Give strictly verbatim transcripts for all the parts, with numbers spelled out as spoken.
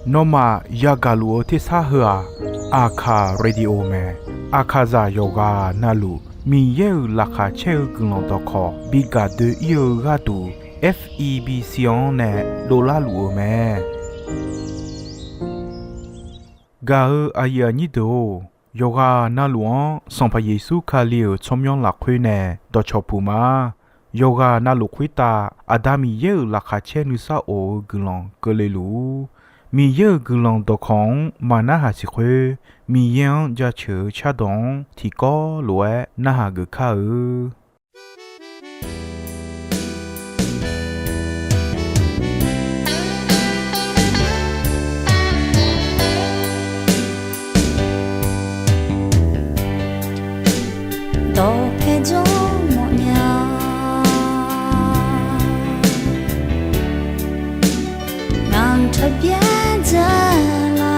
Nawmaf yagaq luf-eu tersar heu-aq, Aqkaq Radio mae. Aqkaqzaq yawqghaq navluf Miqyaer-euq laqkhaq caer-eu guiqlanq dawqkawq bi gaq doe-ir-eu gharduq, F E B C-anr nae dovlar luf-eu mae. Gaq-eu aqyuif aqnyir deuq-or, yawqghaq navluf-anr Sanqpaq Yeqsur Kali-euq tsawrmyanr lafkhoer nae dawqcawq puq ma. Yawqghaq navluf khoertav Aqda Miqyaer-euq laqkhaq caer nuisar of-eu guiqlanq keuvle luf-ur. Miqyaer-euq guiqlanq dawqkawq-anr maqnarhaq siq khoer, Miqyaer-anr jaceuq-eu cardawq-anr tiqkawv lof-aer narhaq geuf kar-eu. Dawqpae jawr mawfnya, ngaq-anr taqbyaer dzae la.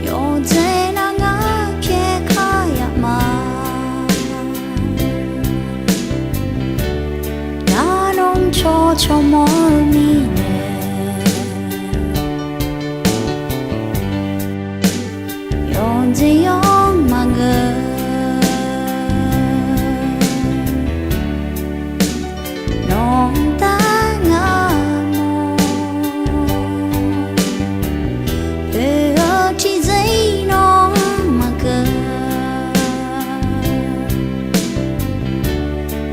Yawqjeq nar ngar pyaer kar yaf ma. Ngar nawr cawq cawq mawr-eu mirnae, yawqjeq yawr maqngeur. Nawq-anr dar ngar mawr, oe-eu tiqjeq-ir nawr maqkeuv.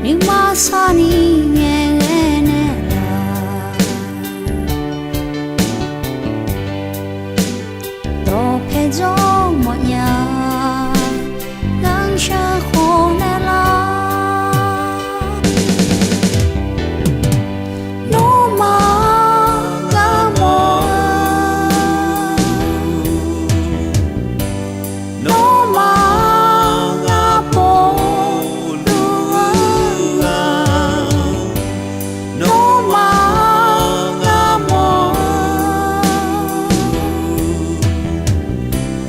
Nuima sarni ngaeqghae naeqlaf, dawqpae jawr mawfnya, ngar sheuqkhof naeqlaf. Nawmaf ngar mawr-eu, nawmaf ngar pov luf-eu, nawmaf ngar mawr-eu,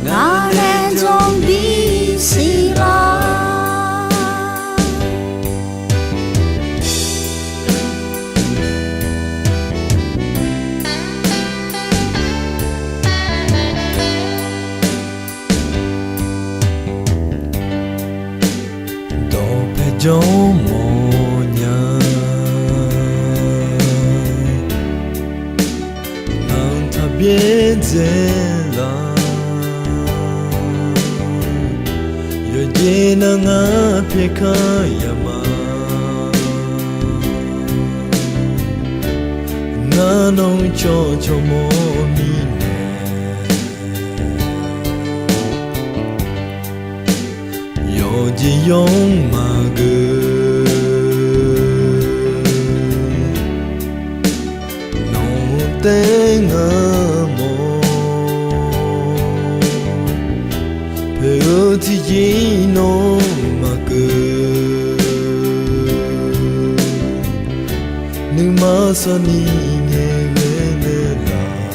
ngaq nae jawr bisiq lar. Dawqpae jawr mawfnya, ngaq-anr taqbyaer dzae la. Yawqjeq nar ngar pyaer kar yaf ma. Ngar nawr cawq cawq mawr mirnae, yawqjeq yawr maqgeur. Nawq-anr taef ngar mawr, poeq-eu tiqjeq-ir nawr maqkeuv. Nuima sarni ngaeqghae naeqlaf,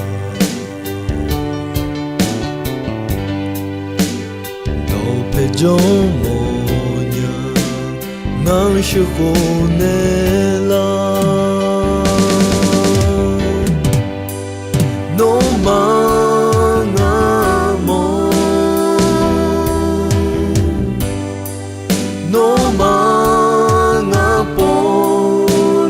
dawqpae jawr mawfnya, ngar sheuqkhof naeqlaf. Nawmaf ngar mawr, nawmaf ngar povluf-eu,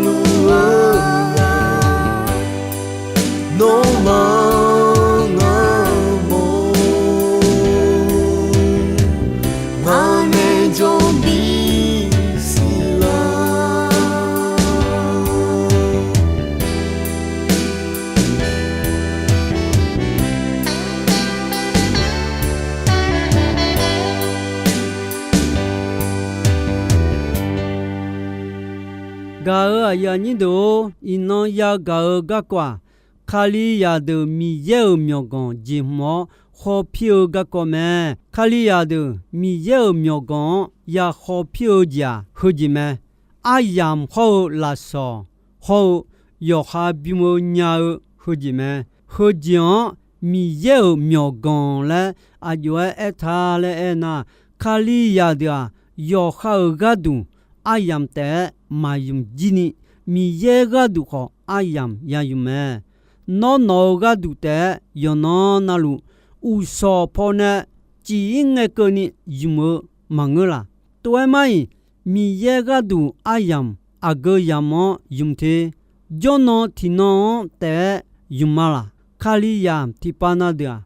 nawmaf ngar mawr, ngaq nae jawr bisiq lar. Gaq-euq aqyuif aqnyir deuq-or, iqnan yagaq-eu garkawv-aq, Kalizaq deuq Miqyaer-euq myawqganq jeqhmq-awr khawpir-eu garkawv mae. Kalizaq deuq Miqyaer-euq myawqganq-anr ya khawpir-eu jeq-aq, heujeq mae. Aryamq hawr-eu lafsawq hawr-eu yawqha bym-eu nya-eu heujeq mae. Heujeq-anr Miqyaer-euq myawqganq laer aqjox-aer aertaq laer aernar, Kalizaq deuq-aq, yawqha-euq gharduq aryamq taef-aer maqymq jir ni, Miqyaer gharduq khawf aryamq ya ymq mae. Nawr, nawq-euq gharduq taef-aer yawqnan navluf uqshawq pawnae cif-ir ngae keuvni ymq-eu maqngeur laq? Tov-aer mar-iq, Miqyaer gharduq aryamq aqgeu yamq-anr ymq te. Jawrnan tiqnan-anr taef-aer ymq ma laq? Kalizaq tiqpav na deuq-aq,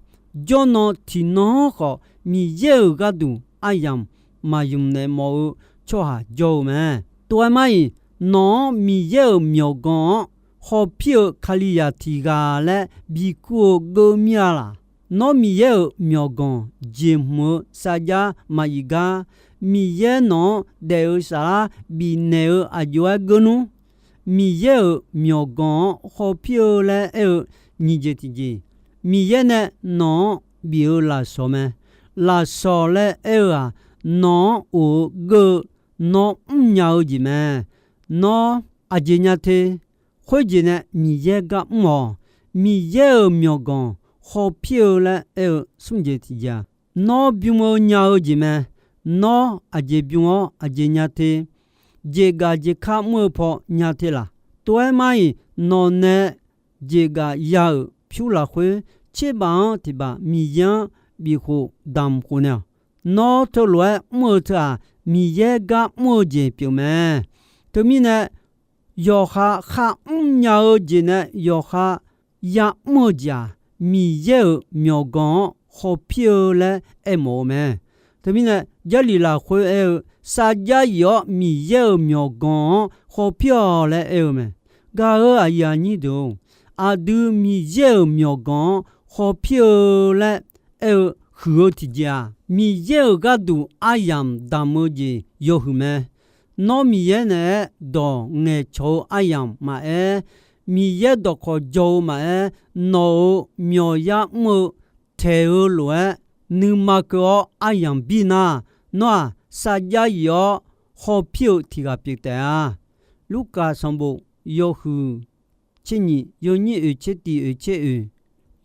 jawrnan tiqnan-anr khawf Miqyaer-euq gharduq aryamq maqymq naeq mawf-eu tsawrhaq jawr-eu mae. Tov-aer mar-iq, nawq-anr Miqyaer-euq myawqganq-anr hawpir-eu Kalizaq tiq ghaq laer bikur-eu geur mir-a laq? Nawr, Miqyaer-euq myawqganq jeqhmq-eu sarjax maqyif gar, Miqyaer nawq-anr daef-eu saflar bifnaeq-eu aq jov-aer geur nmr. Miqyaer-euq myawqganq-anr hawpir-eu laer aer-eu nyiq jeq tiqjeq, Miqyaer nae nawq-anr bif-eu lafsawq mae. Lafsawq laer aer-eu-aq, nawq-anr of-eu geur-eu, nawr mrnya-eu jeq mae. Nawr, aqjeq nya te? Khoerjeq nae Miqyaer gar mr-awq. Miqyaer-euq myawqganq hawpir-eu laer aer-eu smr jeq tiqjeq-aq, nawr bym-eu nya-eu jeq mae. Nawr, aqjeq bym-awr aqjeq nya te? Jeqgaf jeqkar mr-eu paw nya te laq? Tov-aer mar-iq, nawq nae jeqgaf ya-euq pyur lafkhoer, tserbaf-anr tiqbaf Miqyaer-anr bifkhof damq khof naeq-awq. Nawr, teulof-aer mr-eu teu-aq, Miqyaer gar mr-eu jeq pyeuf mae. Teumirnae, yawqha kharmr nya-eu jeq nae yawqha ya'mr-eu jeq-aq, Miqyaer-euq myawqganq-anr hawpir-eu laer aermawf-eu mae. Teumirnae, Jarlif lafkhoer aer-eu, sarjax yif-awr Miqyaer-euq myawqganq-anr hawpir-awq laer aer-eu mae. Gaq-euq aqyuif aqnyir deuq-or, aqdui Miqyaer-euq myawqganq-anr hawpir-eu laer aer-eu huiq-eu tiqjeq-aq, Miqyaer-euq gharduq aryamq damq-eu jeq yawhuiq mae. Nawr, Miqyaer naeq-aer dawq ngaeqcawq-eu aryamq maqaer, Miqyaer dawqkawq jaw-eu maqaer, nawq-euq myawqyar mr-eu taeq-eu lof-aer nuima keuv-awr aryamq bir nar, nawr-aq, sarjax yif-awr hawpir-eu tiq ghaq pyeuf taef-a. Lurkaf sanqbof yawhuiq tser nyiq yawnyir oeq tser tiq oeq tser oeq,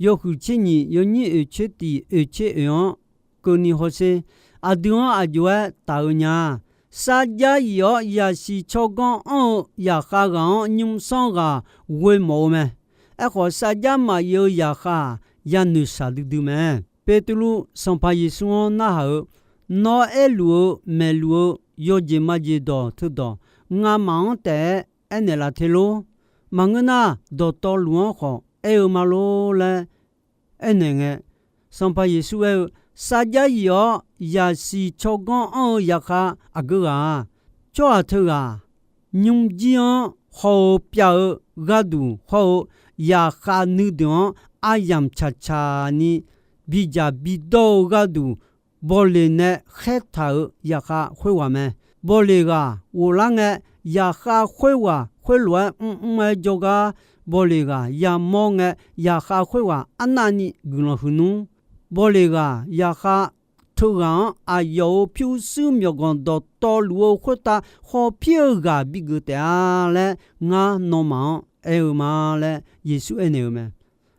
yawhuiq tser nyiq yawnyir oeq tser tiq oeq tser oeq-anr keuvni hawsher. Aqdui-anr aq jov-aer taf-eu nya. Sarjax yif-awr yaqsiq tsawrganr anr-eu zaqkhav ghaq-anr nymrsanr ghaq ghoe mawf-eu mae. Aerkhawf, sarjax maqyif-eu zaqkhav-aq, yanoeq shaq duidui mae. Beqtuvluv Sanqpaq Yeqsur-anr narhaq-eu, Nawr aerluf-eu maeqluf-eu yawjeq majeq dawq teudawq, ngamaf-anr taef-aer aernaeq laf te lor. Maqngeur nar, dawqtawvluf-anr khawf aer-eu ma lor laer aernaeq ngae, Sanqpaq Yeqsur aer-eu, Sarjax yif-awr yaqsiq tsawrganr anr-eu zaqkhav aqgeu ghaq-aq, tsawrhaq teughaq nymrjir-anr haw-eu pyav-eu gharduq hawr-eu, zaqkhav nuideuq-anr aryamq tsaqtsaq ni bidzaq bidawr-eu gharduq, bawleq nae khaertaq-euq zaqkhav khoerghaq mae. Bawleq ghaq ghoflar ngae, zaqkhav khoerghaq khoerlof-aer mrmr-aer jawrgar, bawleq ghaq yamawr ngae, zaqkhav khoerghaq arnavni guiqlanq huiq nmr. Bawleq ghaq zaqkhav teughaq-anr aqyawf-euq pyurshuir myawqganq dawqtawvluf-eu khoertav hawpir-eu ghaq bigeuf taef-a laer, ngar nawmaf-anr aer-eu ma laer Yeqsur aernaeq-eu mae.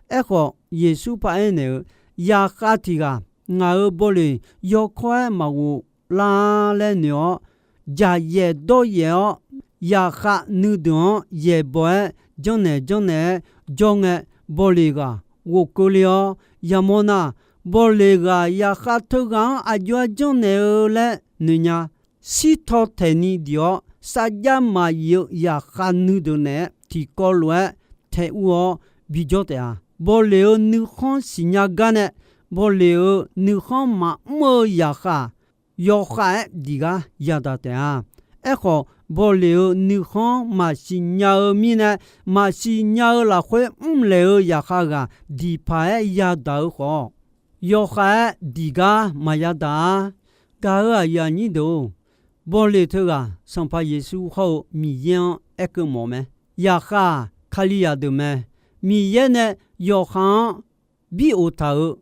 Aerkhawf, Yeqsur paraer naeq-eu, Zaqkhav tiq ghaq ngaq-euq bawleq yawkawr-aer maqghof lar-a laer noeq-awr, dzaqyaef dawryaef-awr, zaqkhav nuideuq-anr yaeqbawq-aer janrnaeq janrnaeq-aer jawr ngae, bawleq ghaq ghofkeuv le-awr yamawr nar, bawleq ghaq zaqkhav teughaq-anr aq jov-aer janrnaeq-eu laer noeqnya. Shirtaw taeqni diq-awr, sarjax maqyif-eu zaqkhav nuideuq naeq-aer tiqkawv lof-aer taeq ur-awr bijawr taef-a. Bawleq-euq nuikhanr siqnya gar nae, bawleq-euq nuikhanr maqmr-eu zaqkhav, yawkhav-aer diq gar yadaq taef-a. Aerkhawf, bawleq-euq nuikhanr maqsiq nya-eu mirnae, maqsiq nya-eu lafkhoer mrlaeq-eu zaqkhav ghaq diqpaq-aer yadaq-eu khawf, yawkhav-aer diq gar maqya daq-a. Gaq-euq aqyuif aqnyir deuq-or, bawleq teughaq Sanqpaq Yeqsur hawr-eu Miqyaer-anr aerkeuv mawf mae. Zaqkhav-aq, Kalizaq deuq mae. Miqyaer nae yawqha-anr bir oftaq-euq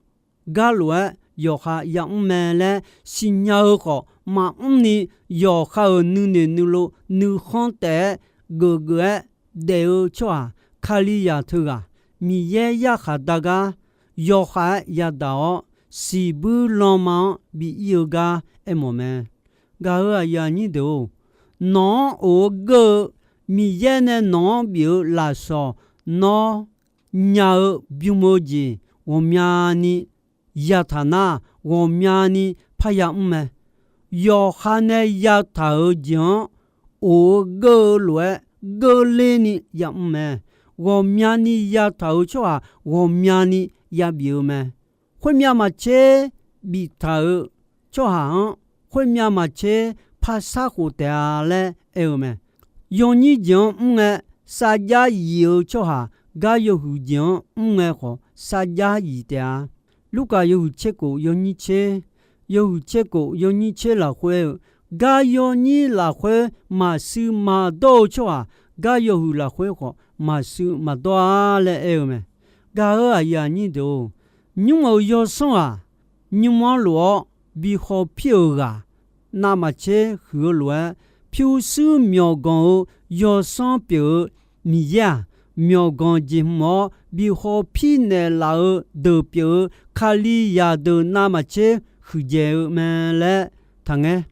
gar lof-aer yawqha yamr mae laer siqnya-eu khawf, maqmr ni yawqha-euq nuinoeq nuilov nuikhanr taef-aer geufgeuf-aer daef-eu tsawrhaq Kalizaq teughaq, Miqyaer yarkhaq dar gar yawkhav-aer yadaq-awr, siqbuir lanma-anr bi ir-eu gar aermawf mae. Gaq-euq aqyuif aqnyir deuq-or, nawq-anr of-eu geur-eu, Miqyaer nae nawq-anr bif-eu lafsawq nawr nya-eu bym-eu jeq ghawqmyani yataq nar, ghawqmyani parya mr mae. Yawqha nae yataq-euq jeq-anr of-eu geur-eu lof-aer geurler ni yamr mae. Ghawqmyani yataq-euq tsawrhaq ghawqmyani yabif-eu mae. Khoermyav maqtser biftaq-euq tsawrhaq-anr, khoermyav maqtser parsar khof taef-a laer aer-eu mae. Yawnyir jeq-anr mr ngae, sarjax yif-eu tsawrhaq gar yawhuiq jeq-anr mr ngae khawf, sarjax yif taef-a. Lurkaf yawhuiq tser kof yawnyir tser, yawhuiq tser kof yawnyir tser lafkhoer aer-eu, gar yawnyir lafkhoer maqshuif maqdawr-eu tsawrhaq, gar yawhuiq lafkhoer khawf maqshuif maqdawr-a laer aer-eu mae. Gaq-euq aqyuif aqnyir deuq-or, nymr-euq yawsanr-aq, nymr-anr lof-awr bi hawpir-euq ghaq, navmaqtser huiq-eu lof-aer, pyurshuir myawqganq-eu yawsanr pyeuf-eu Miqyaer-aq, myawqganq jeq hmq-awr bi hawpir naeqlaf-eu deuq pyeuf-eu Kalizaq deuq navmaqtser huiqdzaeq-eu mae laer taqngaer.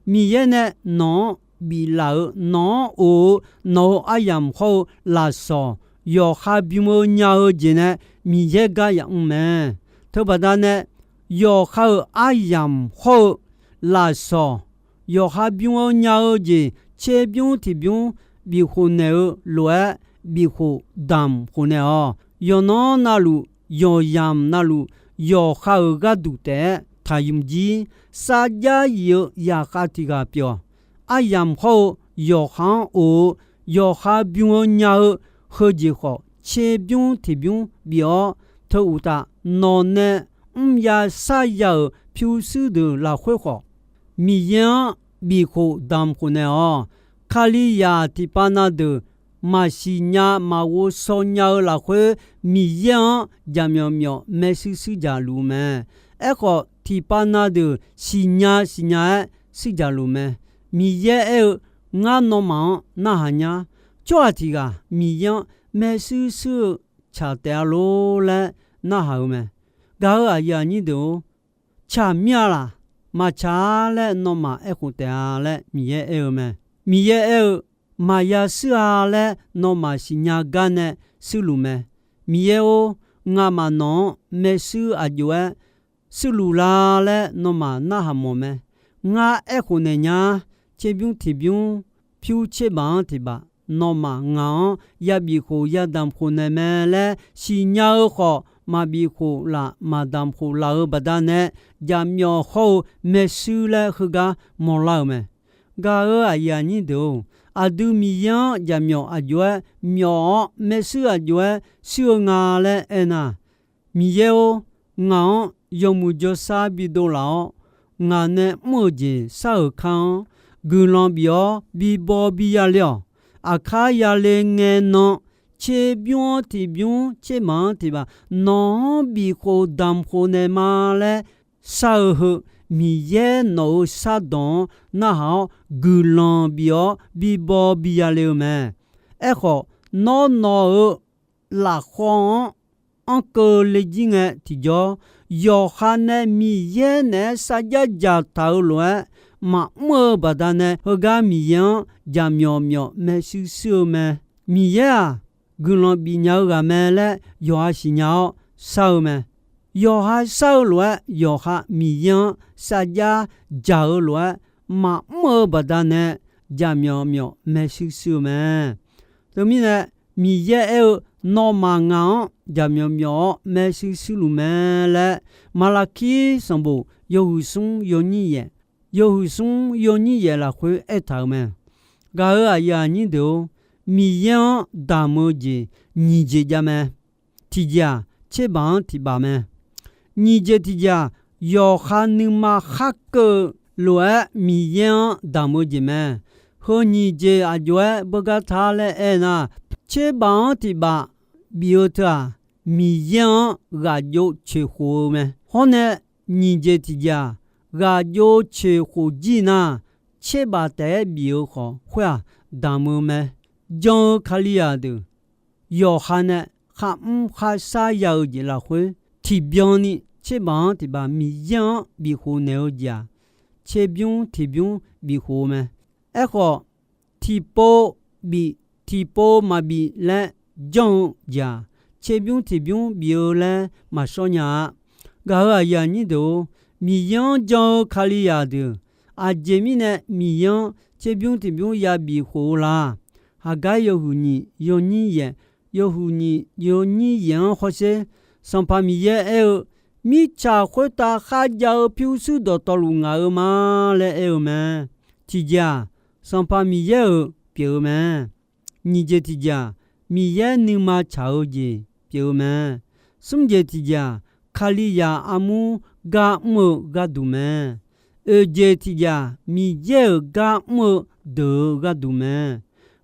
Miqyaer nae nawq-anr biflaf-eu, nawq-anr of-eu, nawq-euq aryamq hawr-eu lafsawq, yawqha bym-eu nya-eu jeq nae Miqyaer gar yamr mae. Teubaqda nae, yawqha-euq aryamq hawr-eu lafsawq, yawqha bym-eu nya-eu jeq tserbymr tiqbymr bifkhof naeq-eu lof-aer, bifkhof damq khof naeq-awq. Yawqnan navluf, yawqyamq navluf, yawqha-euq gharduq taef-aer taqymq jir, sarjax yif-eu zaqkhav tiq ghaq pyeuf-awq. Aryamq hawr-eu yawqha-anr of-eu, yawqha bym-eu nya-eu heujeq khawf, tserbymr tiqbymr bif-awr, teu uqtaf, nawq nae mrya sarya-euq pyurshuir deuq lafkhoer khawf, Miqyaer-anr bifkhof damq khof naeq-awq. Kalizaq tiqpav na deuq maqsiq nya maqghov shaw nya-eu lafkhoer, Miqyaer-anr jaqmyawf myawf maershuir shuir jaq luf-eu mae. Aerkhawf, tiqpav na deuq siqnya siqnya-aer shuir jaq luf mae. Miqyaer aer-eu, Ngar nawmaf-anr narhaq nya. Tsawrhaq tiq ghaq Miqyaer-anr maershuir shuir-eu tsaq taef-a lor laer narhaq-eu mae. Gaq-euq aqyuif aqnyir deuq-or, tsaq mir-a laq? Maqtsaq-a laer nawmaf aerkhof taef-a laer Miqyaer aer-eu mae. Miqyaer aer-eu, Maqya shuir-a laer nawmaf siqnya gar nae shuirluf mae. Miqyaer-or, ngamaf nawq-anr maershuir aqjox-aer shuirluf la laer nawmaf narhaq mawf mae. Ngar aerkhof naeq nya, tserbymr tiqbymr, pyur tserbaq-anr tiqbaq, nawmaf ngaq-anr yabif khof yadamq khof naeq mae laer siqnya-eu khawf, maqbif khof laf maqdamq khof laf-eu baqdanae, jaqmyawf hawr-eu maershuir laer heugar mawrlar-euq mae. Gaq-euq aqyuif aqnyir deuq-or, aqdui Miqyaer-anr jaqmyawf aqjox-aer myawf-awr maershuir aqjox-aer shuir-eu nga laer aernar, Miqyaer-or, ngaq-anr yawmuiq jawrshar bidov laf-awr, ngaq nae mr-euq jeq shar-euq kar-anr guiqlanq bif-awr bibaw biya le-awq. Aqkar yale ngae nan, tserbymr-anr tiqbymr tserbaq-anr tiqbaq nawq-anr bif khof damq khof naeq ma laer shar-eu heu, Miqyaer nawq-euq shardawq-anr narhaq-awr guiqlanq bif-awr bibaw biya le-eu mae. Aerkhawf, nawr nawq-euq lafkhawv-anr anr keuvle jir ngae tiqjawr, yawqha nae Miqyaer naeq-aer sarjax dzaqtaq-eu lof-aer maqmr-eu baqdanae, heugar Miqyaer-anr jaqmyawf myawf maershuir shuir-eu mae. Miqyaer-aq, guiqlanq bifnya-eu ghaq mae laer yawqha siqnya-awr shar-eu mae. Yawqha shar-eu lof-aer, yawqha Miqyaer-anr sarjax dzaq-eu lof-aer maqmr-eu baqdanae, jaqmyawf myawf maershuir shuir-eu mae. Teumirnae, Miqyaer aer-eu, Nawmaf ngaq-anr jaqmyawf myawf-awr maershuir shuirluf mae laer, Maqlaqkir sanqbof yawhuiq smr yawnyir yaef, yawhuiq smr yawnyir yaef lafkhoer aertaq-euq mae. Gaq-euq aqyuif aqnyir deuq-or, Miqyaer-anr damq-eu jeq nyiq jeq jav mae. Tiqjeq-aq, tserbaq-anr tiqbaq mae. Nyiq jeq tiqjeq-aq, yawqha nuima kharkeuv-eu lof-aer Miqyaer-anr damq-eu jeq mae. Heu nyiq jeq aqjox-aer beugar ta laer aernar, tserbaq-anr tiqbaq bif-eu teu-aq, Miqyaer-anr ghaq jov coeqkhof-eu mae. Hawr nae nyiq jeq tiqjeq-aq, ghaq jov coeqkhof jir nar, tserbaq taef-aer bif-eu khawf khoer-aq damq-eu mae. Jan-eu Kalizaq deuq yawqha nae kharmr kharshar ya-eu jeq lafkhoer tiqbyan ni tserbaq-anr tiqbaq Miqyaer-anr bifkhof naeq-eu jeq-aq, tserbymr tiqbymr bifkhof-eu mae. Aerkhawf, tiqpov bif tiqpov maqbif laer janr-eu jeq-aq, tserbymr tiqbymr bif-eu laer maqshawr nya-a. Gaq-euq aqyuif aqnyir deuq-or, Miqyaer-anr jan-eu Kalizaq deuq, aqjeq mirnae Miqyaer-anr tserbymr tiqbymr yabif khof-eu la? Haqgair yawhuiq nyiq yawnyir yaeq, yawhuiq nyiq yawnyir yaeq-anr hawsher. Sanqpaq Miqyaer aer-eu, Mirtsaq khoertav kharjav-eu pyurshuir dawqtawvluf ngaq-euq ma laer aer-eu mae. Tiqjeq-aq, Sanqpaq Miqyaer-euq pyeuf-eu mae. Nyiq jeq tiqjeq-aq, Miqyaer nuima tsaq-eu jeq pyeuf-eu mae. Smr jeq tiqjeq-aq, Kalizaq armur gar mr-eu gharduq mae. Oeq jeq tiqjeq-aq, Miqyaer-euq gar mr-eu deuq-eu gharduq mae.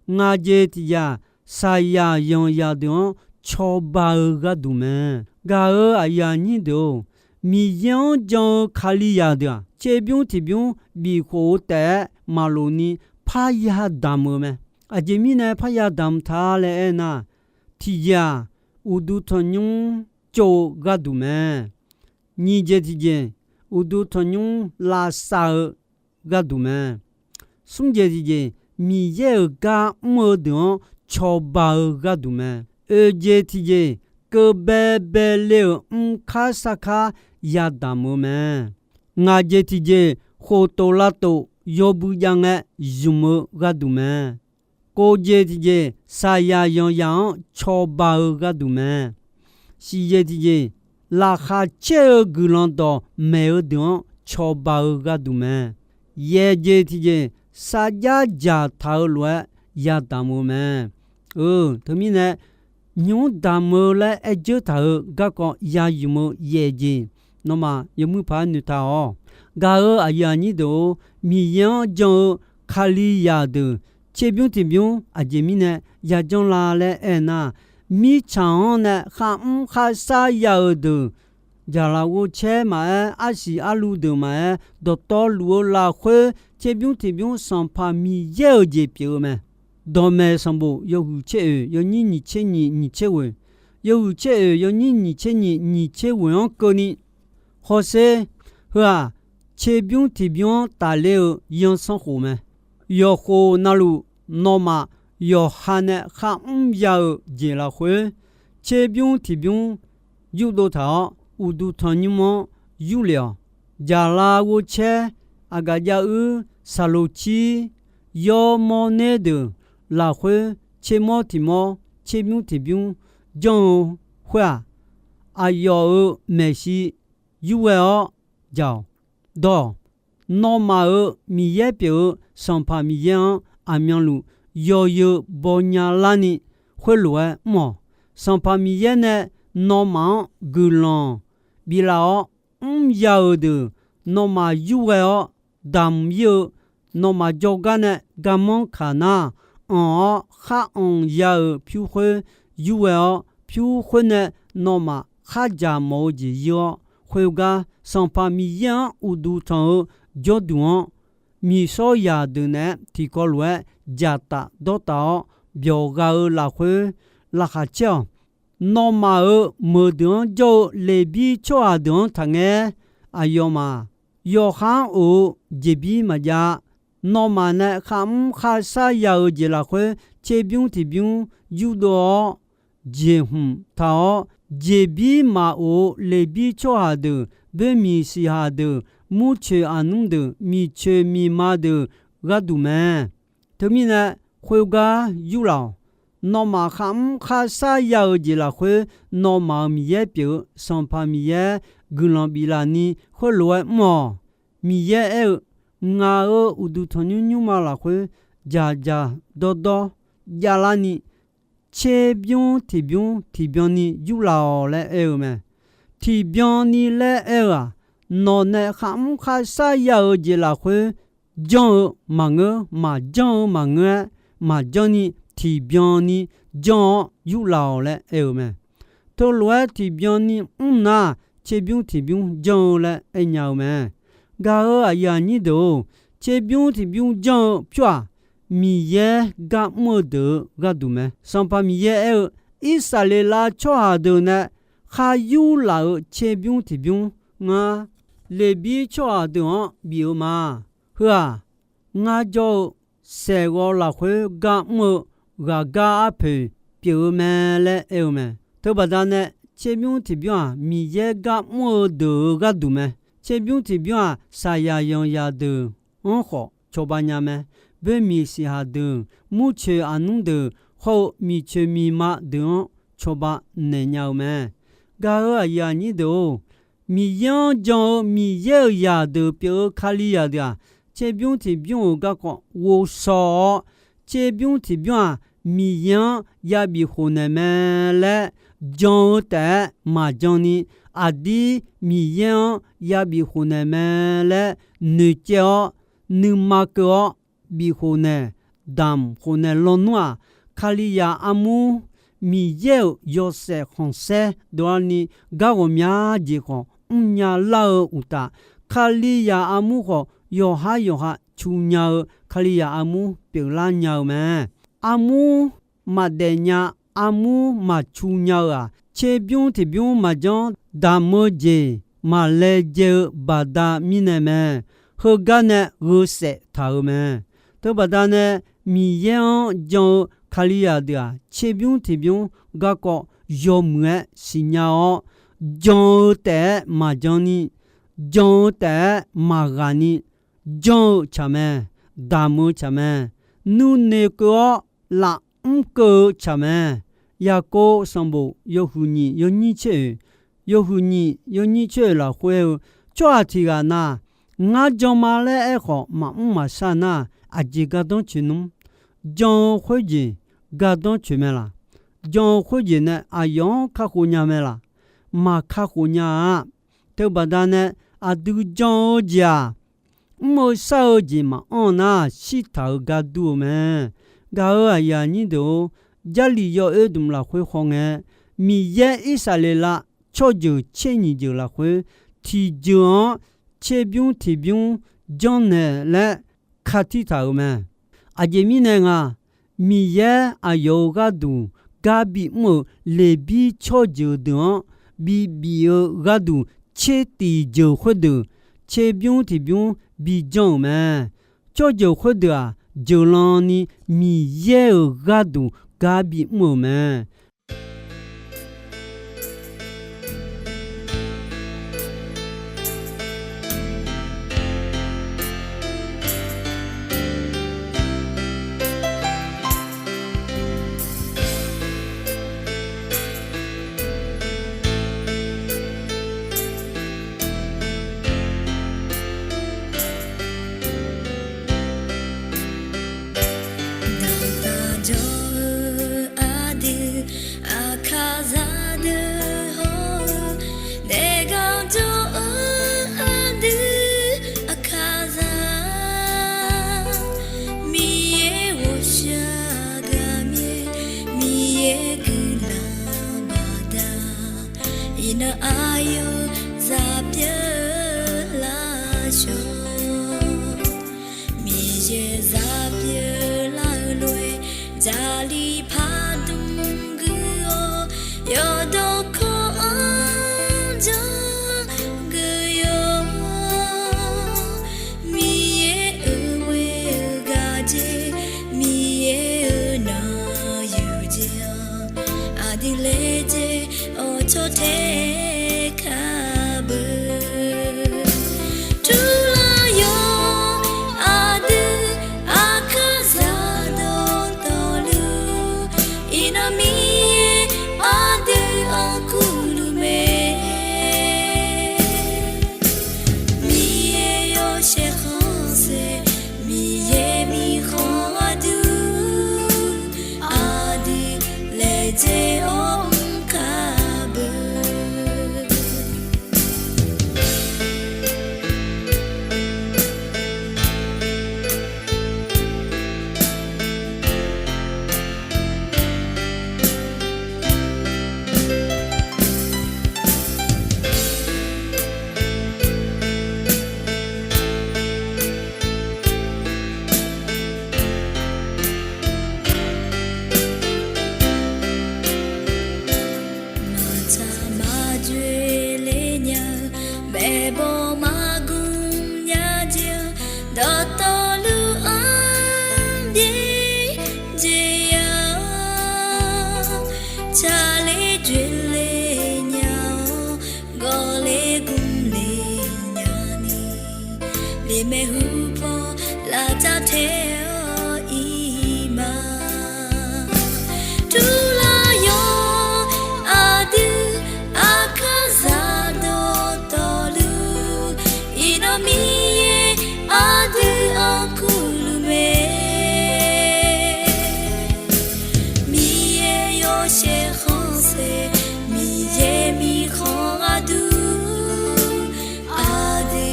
Ngaq jeq tiqjeq-aq, saqyaq yanqzaq deuq-anr cawba-eu gharduq mae. Gaq-euq aqyuif aqnyir deuq-or, Miqyaer-anr jan-eu Kalizaq deuq-aq, tserbymr tiqbymr bifkhof-eu taef-aer maqloq ni parya damq-eu mae. Aqjeq mirnae parya damq ta laer aernar, tiqjeq-aq, uqduq tanqnymr tsov-eu gharduq mae. Nyiq jeq tiqjeq, uqduq tanqnymr lavsav-eu gharduq mae. Smr jeq tiqjeq, Miqyaer-euq gar mr-eu deuq-anr cawba-eu gharduq mae. Oeq jeq tiqjeq, keuv baebae le-euq mrkar sarkar yadamq-eu mae. Ngaq jeq tiqjeq, khoftof lavtof yawbui jav ngae zmq-eu gharduq mae. Kov jeq tiqjeq, saqyaq yanqzaq-anr cawba-eu gharduq mae. Siq jeq tiqjeq, laqkhaq caer-eu guiqlanq dawqmaeq-eu deuq-anr cawba-eu gharduq mae. Yaeq jeq tiqjeq, sarjax dzaqtaq-eu lof-aer yadamq-eu mae. Teumirnae, nymq-mr damq-eu laer aer dzeur taq-euq garkawv ya ymq-eu yaeq jeq, nawmaf yawmuiq paq-aer noeqtaq-awq. Gaq-euq aqyuif aqnyir deuq-or, Miqyaer-anr jan-eu Kalizaq deuq tserbymr tiqbymr aqjeq mirnae yajanr la laer aernar, mirtsaq-anr nae kharmr kharshar ya-euq deuq, jaqlaf ghovcaer maqaer, arsiq arluv deuq maqaer, dawqtawvluf-eu lafkhoer tserbymr tiqbymr Sanqpaq Miqyaer-euq jeq pyeuf-eu mae. Dawqmaeq sanqbof yawhuiq tser oeq yawnyir nyiq tser nyiq nyiq tser ghoeq, yawhuiq tser oeq yawnyir nyiq tser nyiq nyiq tser ghoeq-anr keuvni hawsher. Heu-aq, tserbymr tiqbymr-anr tafler-eu yansanr khof mae. Yawqkhof navluf, nawmaf yawqha nae kharmr ya-eu jeq lafkhoer, tserbymr tiqbymr yurdov taq-awr, uqduq tanqnymr-anr yurlef-awq. Jaqlaf ghovcaer, aqgaf jav uir, saqloq cir, yawmawr ner deuq lafkhoer, tsermawr tiq mawr, tserbymr tiqbymr janr-eu khoer-aq, aqyawf-euq maeqshi yurghae-awr jaq-awq. Dawq, nawmaf-euq Miqyaer pyeuf-eu Sanqpaq Miqyaer-anr aqmyanluf yawzeu baw nya larni khoerlof-aer mr-awq. Sanqpaq Miqyaer nae nawmaf-anr guiqlanq biflaf-awr, mr ya-euq deuq nawmaf yurghae-awr damq ir-eu, nawmaf jawrgar nae garmanr kaq nar, anq-awr khar anq ya-euq pyur khoer yurghae-awr, pyur khoer nae nawmaf khardzaq mawf-eu jeq yir-awr, khoergar Sanqpaq Miqyaer-anr uqduq tanq-eu jawrduq-anr, miqshawr zaqdeuq naeq-aer tiqkawv lof-aer dzaqtaf dawrtaf-awr byawq gha-eu lafkhoer laqkhaq caer-awq. Nawmaf-euq meuqdeuq-anr jawr-eu Leqbir tsawrhaq deuq-anr taqngaer. Aqyawfmaf yawqha-anr of-eu jeqbir maqjav-a. Nawmaf nae kharmr kharshar ya-eu jeq lafkhoer, tserbymr tiqbymr yurdov-awr jeqhmq taq-awr, jeqbir maqof-eu Leqbir tsawrhaq deuq, boermiq siqhaq deuq, murcoeq aqnmr deuq, miqcoeq miqma deuq gharduq mae. Teumirnae, khoergar yurlaf-awq. Nawmaf kharmr kharshar ya-eu jeq lafkhoer, nawmaf-euq Miqyaer pyeuf-eu Sanqpaq Miqyaer guiqlanq biflaf ni khoerlof-aer mr-awq. Miqyaer aer-eu, Ngaq-euq uqduq tanqnymr nymrma lafkhoer dzaqdzaq dawrdawr javlarni, tserbymr tiqbymr tiqbyan ni yurlaf-awq laer aer-eu mae. Tiqbyan ni laer aer-eu-aq, nawq nae kharmr kharshar ya-eu jeq lafkhoer janr-eu maqngeur, maqjanr-eu maqngeur-aer, maqjanr ni tiqbyan ni janr-awr yurlaf-awq laer aer-eu mae. Teulof-aer tiqbyan ni mr nar, tserbymr tiqbymr janr-eu laer aernya-eu mae. Gaq-euq aqyuif aqnyir deuq-or, tserbymr tiqbymr janr-eu pyur-aq, Miqyaer gar mr-eu deuq-eu gharduq mae. Sanqpaq Miqyaer aer-eu, Irsaqleqlav tsawrhaq deuq nae khar yurlaf-euq tserbymr tiqbymr ngar, Leqbir tsawrhaq deuq-anr bif-eu ma. Heu-aq, ngar jawr-eu saeqghawv lafkhoer gar mr-eu ghaqgar arpoeq pyeuf-eu mae laer aer-eu mae. Teubaqda nae, tserbymr tiqbymr-aq, Miqyaer gar mr-eu deuq-euq gharduq mae. Tserbymr tiqbymr-aq, saqyaq yanqzaq deuq-anr khawf cawba nya mae. Boermiq siqhaq deuq, murcoeq aqnmr deuq, hawr-eu miqcoeq miqma deuq-anr cawba naeq nya-eu mae. Gaq-euq aqyuif aqnyir deuq-or, Miqyaer-anr jan-eu Miqyaer-euq zaqdeuq pyeuf-eu Kalizaq deuq-aq, tserbymr tiqbymr-euq garkawv ghovshaw-awr, tserbymr tiqbymr-aq, Miqyaer-anr yabif khofnaeq mae laer jan-eu taef-aer maqjan ni, aqdir Miqyaer-anr yabif khofnaeq mae laer noeqcaev-awr, nuima keuv-awr bif khofnaeq, damq khofnaeq lawnmr-aq, Kalizaq armur, Miqyaer-euq yawshaef khanqsaer dovlarni gar ghawqmya jeq khawf mrnya lar-eu uqtaf, Kalizaq armur khawf yawqhar yawqha cu nya-eu Kalizaq armur pyeuflar nya-eu mae. Armur maqdaef nya, armur maqcu nya-eu-aq, tserbymr tiqbymr maqjanr damq-eu jeq maqlaejae-eu baqda mirnae mae. Heugar nae gheu saef taq-euq mae. Teubaqda nae, Miqyaer-anr jan-eu Kalizaq deuq-aq, tserbymr tiqbymr garkawv yawmuiq-aer siqnya-awr, jan-eu taef-aer maqjan ni, jan-eu taef-aer maqghaq ni, janr-eu tsaq mae, damq-eu tsaq mae, nuinoeq keuv-awr lafmr keuv-eu tsaq mae. Yaqkov sanqbof yawhuiq nyiq yawnyir tser oeq, yawhuiq nyiq yawnyir tser oeq lafkhoer-eu, tsawrhaq tiq ghaq na, ngar jan ma laer aerkhawf maqmr maqshar nar, aqjeq gardanr coeq nmr. Jan-eu khoerjeq gardanr coeq mae laq? Jan-eu khoerjeq nae aqyawf-anr kakhof nya mae laq? Maqkakhof nya-a. Teubaqda nae aqdui jan-eu jeq-aq, mr-eu shar-eu jeq maqanr nar, shirtaq-euq gar dur-eu mae. Gaq-euq aqyuif aqnyir deuq-or, Jarlif yawoer dmq lafkhoer hawngae, Miqyaer Irsaqleqlav tsawrjeuq tser nyiq jeuq lafkhoer tiqjeuq-anr tserbymr tiqbymr janrnaeq laer katir taq-euq mae. Aqjeq mirnae nga, Miqyaer aqyawf-euq gharduq gar bimr-euq Leqbir tsawrjeuq deuq-anr bibif-eu gharduq tser tiq jeuq khoerdeuq tserbymr tiqbymr bijanr-euq mae. Tsawrjeuq khoerdeuq-aq, jeuqlan ni Miqyaer-euq gharduq gar bimr-euq mae. Dawqtaq jawr-eu aqdui, aqkaqzaq deuq hawr-eu, daefgar jawr-eu aqdui, aqkaqzaq, Miqyaer ghawqshaq gaqmyaer, Miqyaer guiqlanq baqda, iqnan aqyawf zaq pyeuf laf shawr. Miqyaer zaq pyeuf lar-eu lof-aer, Jarlif pardmq guiq-awr, yawqdawq kawv-anr janr guiq yawq. Miqyaer-euq ghoe-eu gaq jeq, Miqyaer-euq nanq yuq jeq-anr, aqdui laejae-awr cawtae kar beu. Turlar yawq aqdui, aqkaqzaq dawqtawvluf, iqnan Miqyaer aqdui-anr kurluf mae. Miqyaer yawshaef khanqsaer, Miqyaer mirkhanq aqdui, aqdui laejae-awr mr kar beu. Jeq maeqhu paw lavtav tae-awr iq ma. Turlar yawq aqdui aqkar zaq dawqtawvluf, iqnan Miqyaer aqdui-anr kurluf mae. Miqyaer yawshaef khanqsaer, Miqyaer mirkhanq gharduq, aqdui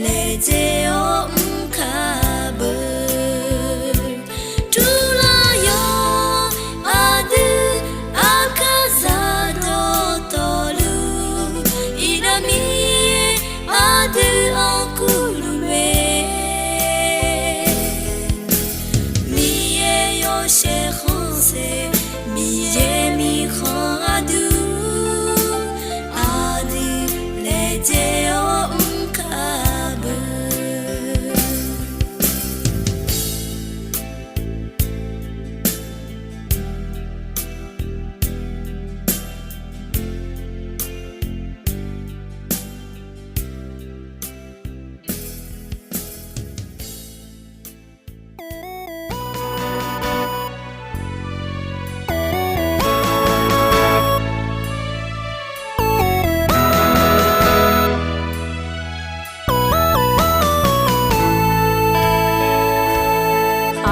laejae-awr mr kar beu. Turlar yawq aqdui aqkar zaq dawqtawvluf, iqnan Miqyaer aqdui-anr kurluf mae. Miqyaer yawshaef khanqsaer, Miqyaer mirkhanq gharduq, aqdui laejae-awr mr kar beu.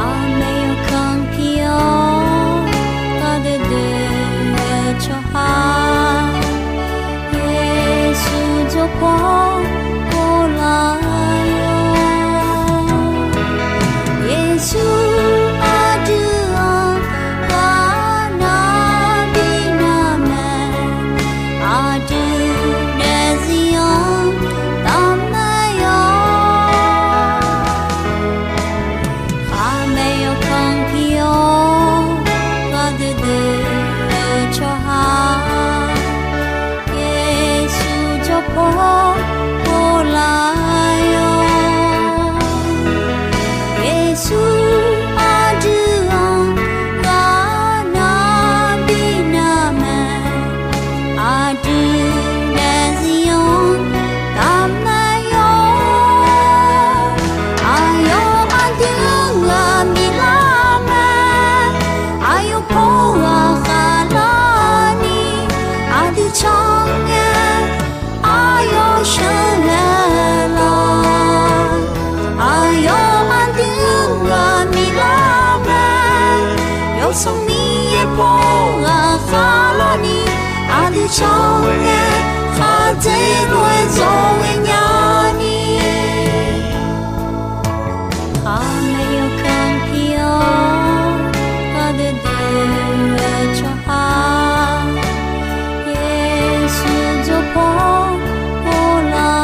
Aqmaeq yawkanr pir-awr, gardeuv deuv-eu tsawrhaq, Yeqsur jawrpaw ghoflar-awr. Yeqsur aqdui-anr ghaq nar bi nar mae, aqdui daefzir-anr taf mae-awr. Aqmaeq yawkanr pir-awr, gardeuv deuv-eu tsawrhaq, Yeqsur jawrpaw ghoflar-awr. Yeqsur aqdui-anr ghaq nar bi nar mae, aqdui daefzir-anr taf mae-awr. Aqyawf aqdui-anr ghaq miqlar mae, aqyawf paw ghaq khavlarni aqdui can ngae, aqyawf sheuqghae lawq. Aqyawf aqdui-anr ghaq miqlar mae, Yawsanr Miqyaer paw ghaq khavlarni aqdui can ngae, khaqdzerzaq-aer zawqghae nyani. Aqmaeq yawkanr pir-awr, gardeuv deuv-eu tsawrhaq, Yeqsur jawrpaw ghoflar-awr.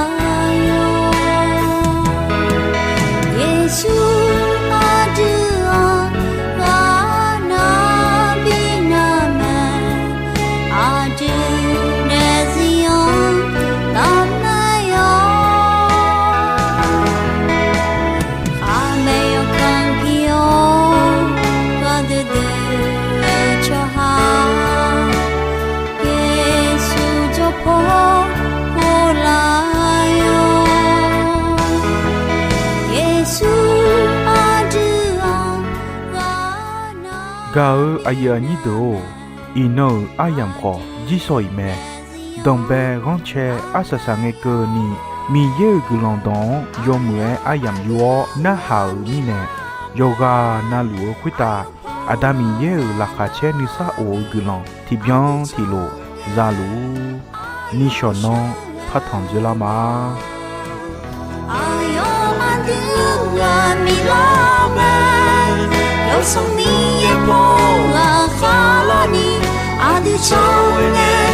Yeqsur aqdui-anr ghaq nar bi nar mae, aqdui daefzir-anr taf mae-awr. Aqmaeq yawkanr pir-awr, gardeuv deuv-eu tsawrhaq, Yeqsur jawrpaw ghoflar-awr. Yeqsur aqdui-anr ghaq nar. Gaq-eu aqyuif aqnyir deuq-or, iqnan-euq aryamq khawf jirsawq iq mae. Danqbae ghanrcae arsaq saq ngae keuvni, Miqyaer-euq guiqlanq dawq-anr yawmuiq-aer aryamq yur-awr narhaq-euq mirnae, yawqghaq navluf-eu khoertav Aqda Miqyaer-euq laqkhaq caer nuisar of-eu guiqlanq tiqbyan tiqlof za luf-ur. Nishawq nan partanq dzoerlar ma. Aqyawf aqdui-anr ghaq miqlar mae, Yawsanr Miqyaer paw ghaq khavlarni aqdui can ngae,